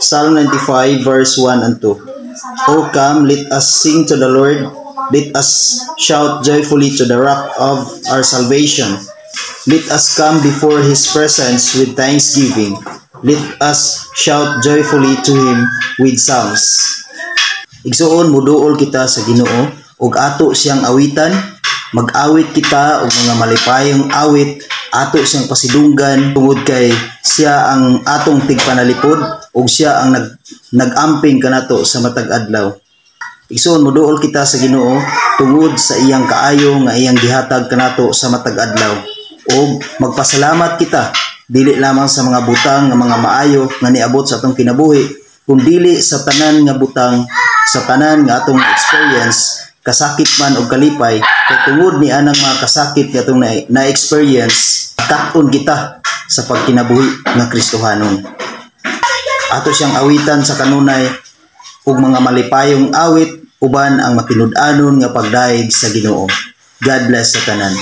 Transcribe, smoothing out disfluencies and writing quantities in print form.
Psalm 95 verse 1 and 2. O come, let us sing to the Lord. Let us shout joyfully to the rock of our salvation. Let us come before his presence with thanksgiving. Let us shout joyfully to him with psalms. Igsuon, muduol kita sa Ginoo ug ato siyang awitan. Mag-awit kita og mga malipayong awit, ato siyang pasidunggan tungod kay siya ang atong tigpanalipod ug siya ang nag-amping kanato sa matag adlaw. Igsuon, muduol kita sa Ginoo tungod sa iyang kaayo nga iyang gihatag kanato sa matag adlaw. Ug magpasalamat kita dili lamang sa mga butang nga mga maayo nga niabot sa atong kinabuhi, kun dili sa tanan nga butang, sa tanan nga atong experience, kasakit man o kalipay, kay tungod ni anang mga kasakit nga atong na-experience, kat-on kita sa pagkinabuhi nga Kristohanon. Ato siyang awitan sa kanunay ug mga malipayong awit uban ang matinud-anon nga pagdayeg sa Ginoo. God bless sa tanan.